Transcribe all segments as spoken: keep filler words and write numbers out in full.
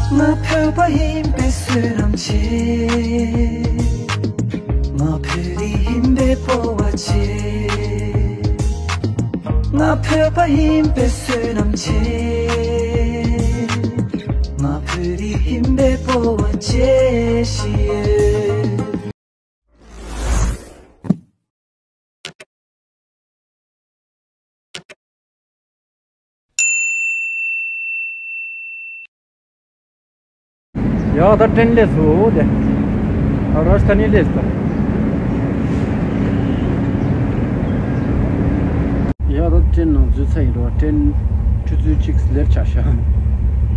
ང་བོད་པ་ཡིན་པའི་བསོད་ནམས་ཆེ། ང་བོད་རིགས་ཡིན་པའི་སྤོབས་པ་ཆེ། ང་བོད་པ་ཡིན་པའི་བསོད་ནམས་ཆེ། ང་བོད་རིགས་ཡིན་པའི་སྤོབས་པ་ཆེ་ཞེས། ཡ་ད་ཏྲེན་སླེབས་སོང་དེ། ཨ་རཱཇ་ཐ་ནི་སླེབས་སོང་། ཡ་ད་ཏྲེན་ནང་འཛུལ་ཚར་ཡིན་འགྲོ། ཏྲེན་ཆུ་ཚོད་གཅིག་སླེབས་ཆ་ཤག་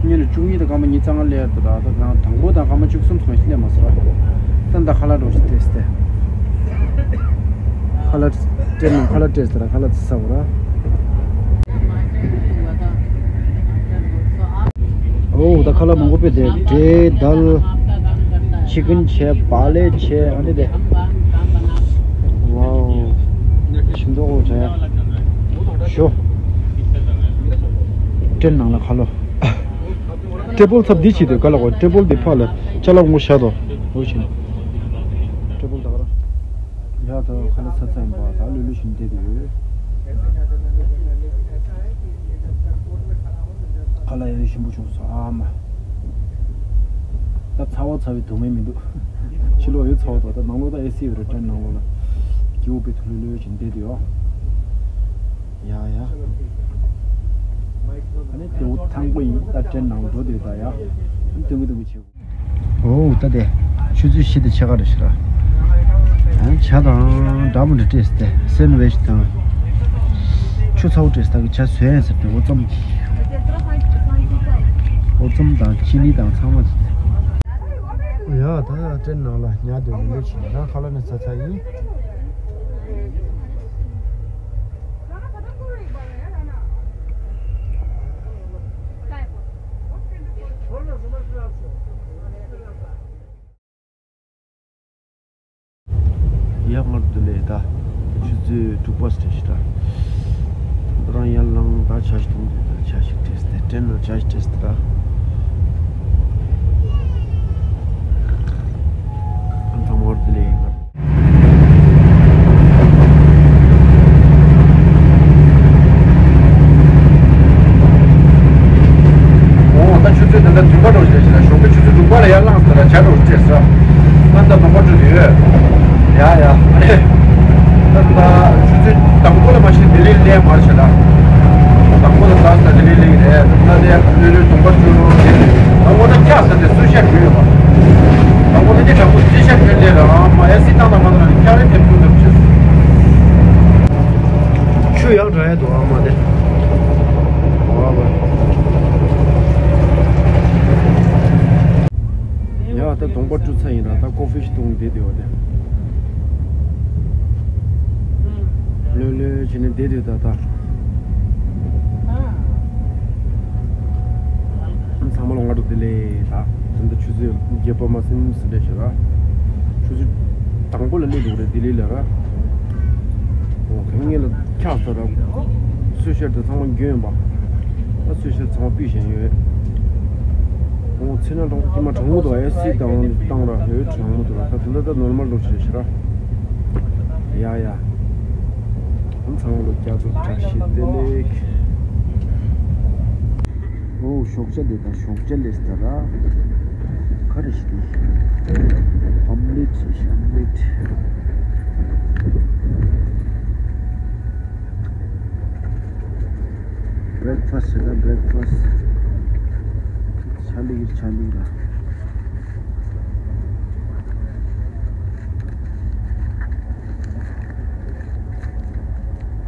ཉིན་ལ་བཅུ་གཉིས་དང་སྐར་མ་ཉི་ཤུ་རྩ་ལྔ་སླེབས་འདུག་ད་ད་དང་དང་པོ་དང་སྐར་མ་བཅུ་གསུམ་སོང་སླེབས་མ་སོང་ར། ད་ད་ཁ་ལག་འགྲོ་ཞིག་ཏེས་ཏེ། ཁ་ལག་སྤྲད་ན་ཁ་ལག་སྤྲད་ཟེར་ཁ་ལག་ཟ་བ་ར། ཨོ་ད་ཁ་ལག་མང་པོ་དཔེ་དེ་འབྲས་དལ། ཆི་ཀན་བྱས་བག་ལེབ་བྱས་ཨ་ནི་དེ། ཝའོ། ཞིམ་མདོག་ཁ་པོ་བྱས། ཞོ། ཏྲེན་ནང་ལ་ཁ་ལོ། ཏྲེ་བོལ་ཚབ་འདི་བྱེད་དུས་ག་ལ་གོ་ཏྲེ་བོལ་འདི་ཕ་ལ་ཅ་ལག་ངོ་ཤ་དོ། འོ་ཆེ། ཏྲེ་བོལ་ད་ག་ར། ཡ་ད་ཁ་ལག་ཚ་ཚ་ཡིན་པ་ད་ལོས་ལོས་བཞིན་བསྡད་དུས། ཁ་ལག་ཡ་ཞིམ་པོ་བྱུང་སོང་ཨ་མ། ད་ཚ་བ་ཚ་བའི་དུ་མེད་མི་འདུག་ཕྱི་ལོགས་ཡོད་ཚ་བ་དོ་ད་ནང་ལོགས་ད་ཨེ་སི་ཡོད་རེད་ཏྲེན་ནང་ལོགས་ལ། སྐྱིད་པོ་དཔེ་ཐུག་ལོས་ལོས་བཞིན་བསྡད་དུས་ཨ། ཡ་ཡ། ཨ་ནི་དེའུ་ཐང་པོ་ཡིན་ད་ཏྲེན་ནང་འགྲོ་དུས་ད་ཡ། ཨ་ནི་དུང་གི་དུང་གི་བྱེད། ཨོ་ད་དེ། ཆུ་ཚོད་བཞི་དེ་ཕྱེད་ཀ་རེད་ཤག་ར། ཨ་ནི་ཇ་དང་འདྲ་མི་འདྲ་སྤྲད་ཟེར་ཏེ་སེན་ཝིཆ་དང་། ཆུ་ཚ་བོ་སྤྲད་ཟེར་ད་གི་ཇ་བཟོས་ཡིན་ཟེར་ཏེ་འོ་ཙམ་གྱིས། འོ་ཙམ་དང་ཅི་ནི་དང་ཚང་མ་ཟེར་ཏེ། ཡ་ད་ཡ་ཏྲེན་ནང་ལ་ཉལ་དུས་མི་འདུག་ཅིག་ཡང་ཁ་ལག་ནི་ཚ་ཚ་ཡིན། ཡ་སྔར་དུ་ལས་ད་ཆུ་ཚོད་དྲུག་པ་སྟེ་ཞིག་ད། ད་རང་ཡར་ལངས་ད་ཇ་ཞིག་འཐུང་དུས་ད་ཇ་ཞིག་སྤྲད་དེ་ཏྲེན་ནང་ཇ་ཞིག་སྤྲད་དེ་ད། ཨ་ད་སྔར་དུ་ལས་ཡིན་ང་། འོ་ད་ཆུ་ཚོད་ད་ལྟ་བདུན་པ་འགྲོ་བཞིན་ཞིག་ལ་ཞོགས་པའི་ཆུ་ཚོད་དྲུག་པ་ལ་ཡར་ལངས་ཟེར་ལ་ཇ་འགྲོ་བྱས་ཟེར། ཨ་ད་དོང་པ་འགྲོ་དུས་ཡོད། ཡ་ཡ། ད་ད་ཆུ་ཚོད་དང་པོ་ལ་མ་ཤེས་ལྡི་ལི་སླེབས་མ་ཤེས་ལ། དང་པོ་ལ་ཟ་ཟ་ལྡི་ལི་སླེབས་རེད་ད་ལྟ་ལས་ལྷོད་ལྷོད་དོང་པ་བཅུ་ལོ་དེ་རེད། དང་པོ་ད་སྐྱག་ཟ་དེ་སུ་ཤ་གྱོན་ཡོད་པ། དང་པོ་ད་ཀྱི་དྲག་པོ་རྩི་ཤ་གྱོན་ལས་ར་མ་ཡ་སི་བཏང་དང་མ་དང་ནི་སྐྱག་རེ་ཐེབས་ཐུབ་ཐུབ་བྱས། ཆུ་ཡག་འདྲ་ཡ་འདུག་ཨ་མ་དེ། ཡ་ད་དོང་པ་བཀྲུ་ཚར་ཡིན་ར་ད་ཀོ་ཧྥི་ཞིག་བཏུང་བསྡད་དེ་བ་དེ། ལོས་ལོས་བྱས་ནས་བསྡད་དེ་ད་ད། ཚང་མ་ལ་སྔ་དྲོ་བདེ་ལེགས་ད། ད་ལྟ་ཆུ་ཚོད་བརྒྱད་པ་མ་ཟིན་ཟིན་འདྲ་ཞིག་ར། ཆུ་ཚོད་དང་པོ་ལ་སླེབས་འདུག་རེད་ལྡི་ལི་ལ་ར། འོ་ག་ངེད་ལ་འཁྱག་ས་ར། གསོལ་ཤ་དེ་ཚང་མ་གྱོན་ཡོད་པ། ད་གསོལ་ཤ་ཚང་མ་ཕུད་བཞིན་ཡོད། འོ་ཚེ་ན་གྲང་ཀྱི་མ་གྲང་མོ་འདུག་ཨེ་སི་དང་བཏང་ར་ཧེ་གྲང་མོ་འདུག་ར་ད་དེ་འདྲ་ད་ནོར་མལ་འགྲོ་ཞིག་རེད་ཤག་ར། ཡ་ཡ། ཚང་མ་ལ་བསྐྱར་དུ་བཀྲ་ཤིས་བདེ་ལེགས། ཨོ་ཞོགས་ཇ་ལས་དང་ཞོགས་ཇ་ལས་ཟེར་ད་ར། ག་རེ་ཞིག་དེ། ཨོམ་ལེ་ཊི་ཞིག་ཨོམ་ལེ་ཊི། བྷི་རེག་ཕ་སི་ཊི་ཟེར་ད་བྷི་རེག་ཕ་སི་ཊི། ཆ་ལིག་ཆ་ལིག་ར།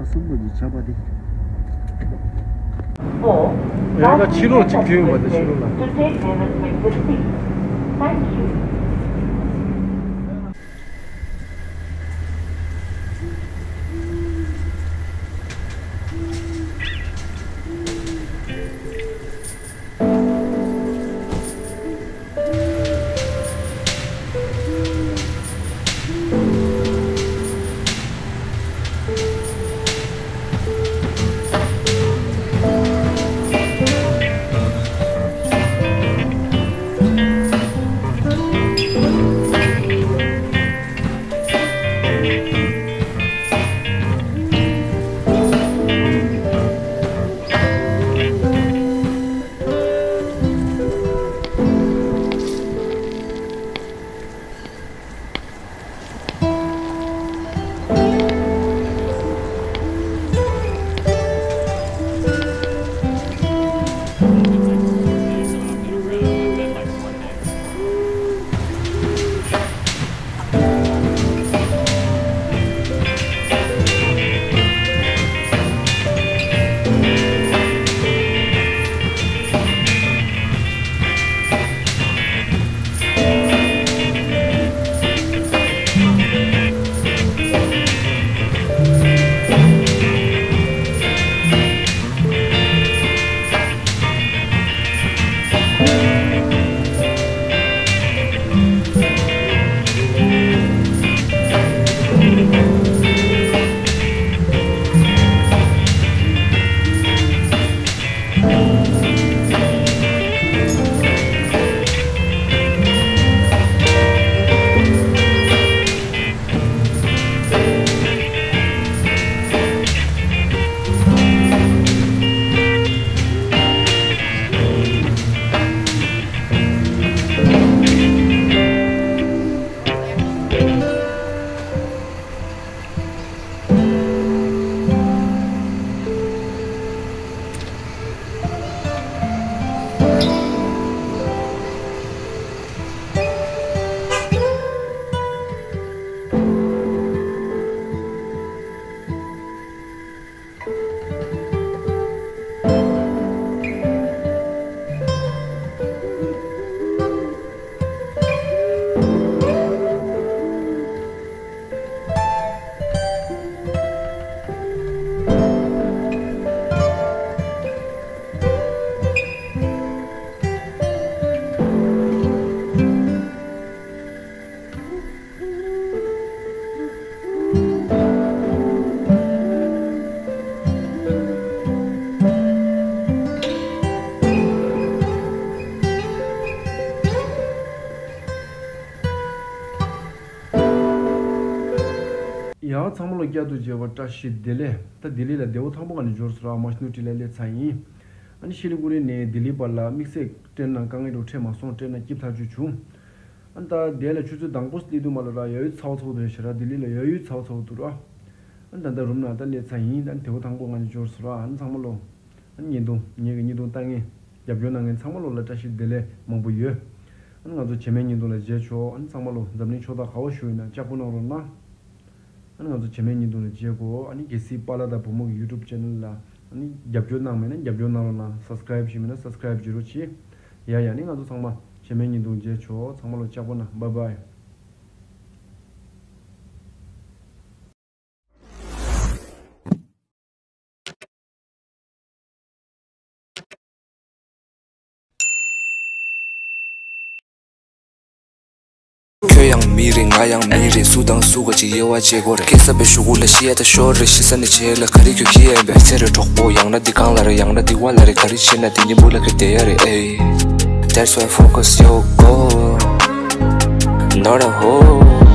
ཨ་སམ་བྷོ་ཊི་ཇ་པ་དེ། ཡང་ན་ཕྱི་ལོགས་གཅིག་ཐོན་ཡོང་བ་དེ་ཕྱི་ལོགས་ལ། To take payment with receipt. Thank you. ཡ། ཚང་མ་ལ་བསྐྱར་དུ་མཇལ་བར་བཀྲ་ཤིས་བདེ་ལེགས། ད་ལྡི་ལི་ལ་བདེ་པོ་ཐང་པོ་ག་ནས་འབྱོར་སོང་ར། མ་ཤི་ནུ་ཊི་ལ་སླེབས་ཚར་ཡིན། ཨ་ནི་ཤི་ལི་གུ་རི་ནས་ལྡི་ལི་བར་ལ་དམིགས་བསལ་སྤྲད་ན་དཀའ་ངལ་འདྲ་བོ་འཕྲད་མ་སོང་། སྤྲད་ན་སྐྱིད་ཐག་ཆོད་བྱུང་། ཨ་ནི་ད་དེ་ལ་ཆུ་ཚོད་དང་པོ་སླེབས་དུས་མ་ལོ་ར་ཡ་ཡུད་ཚ་བོ་ཚ་བོ་འདུག་ཤི་ར། ལྡི་ལི་ལ་ཡ་ཡུད་ཚ་བོ་ཚ་བོ་འདུག་ར། ཨ་ནི་ད་ལྟ་རུམ་ནང་ད་སླེབས་ཚར་ཡིན། ཨ་ནི་བདེ་པོ་ཐང་པོ་ག་ནས་འབྱོར་སོང་ར། ཨ་ནི་ཚང་མ་ལོ། ཨ་ནི་བརྙན་ཐུང་། ངེད་ཀྱི་བརྙན་ཐུང་ལྟ་མཁན། རྒྱབ་སྐྱོར་གནང་མཁན་ཚང་མ་ལོ་ལ་བཀྲ་ཤིས་བདེ་ལེགས་མང་པོ་ཡོད། ཨ་ནི་ང་ཚོ་རྗེས་མའི་བརྙན་ཐུང་ལ་མཇལ་ཆོག་ཨ་ནི་ཚང་མ་ལོ་འཛམ་གླིང་ཕྱོགས་མཐའ་ག་པར་བཞུགས་ཡོད་ན་ལྕགས་པོ་གནང་རོགས་གནང་། ཨ་ནི་ང་ཚོ་རྗེས་མའི་བརྙན་ཐུང་ལ་མཇལ་གོ་ཨ་ནི་རྒྱལ་སྲས་པཱ་ལགས་དང་བུ་མོ་གི་ཡུ་ཊུབ་ཅེ་ནལ་ལ་ཨ་ནི་རྒྱབ་སྐྱོར་གནང་མེད་ན་རྒྱབ་སྐྱོར་གནང་རོགས་གནང་། སབ་སི་ཀ་རེབ་བྱས་མེད་ན་སབ་སི་ཀ་རེབ་བྱེད་རོགས་གྱིས། ཡ་ཡ། ཨ་ནི་ང་ཚོ་ཚང་མ་རྗེས་མའི་བརྙན་ཐུང་མཇལ་ཆོག་ཚང་མ་ལོ་ལྕགས་པོ་གནང་། བྷའི་བྷའི། ཁྱོད་ཡང་མི་རེད། ང་ཡང་མི་རེད། སུ་དང་སུ་ག་ཅིག་དབྱེ་བ་འབྱེད་དགོས་རེད། སྐྱེ་ས་པའི་གཞུག་གུ་ལ་ཤི་ཡ་ད་ཤོར་རེད། ཤི་ས་ནས་བྱེད་ལ་ག་རེ་ཁྱོད་ཁྱི་ཡ་ཡིན་པས། ཚེ་རེ་གྲོགས་པོ་ཡང་ན་འདི་གང་ལ་རེད། ཡང་ན་འདི་བ་ལ་རེད། ག་རེ་བྱེད་ན་དེ་ཉིན་བུ་ལ་ག་བསྡད་ཡ་རེད། ཨེ། That's why focus your goal, not a hole.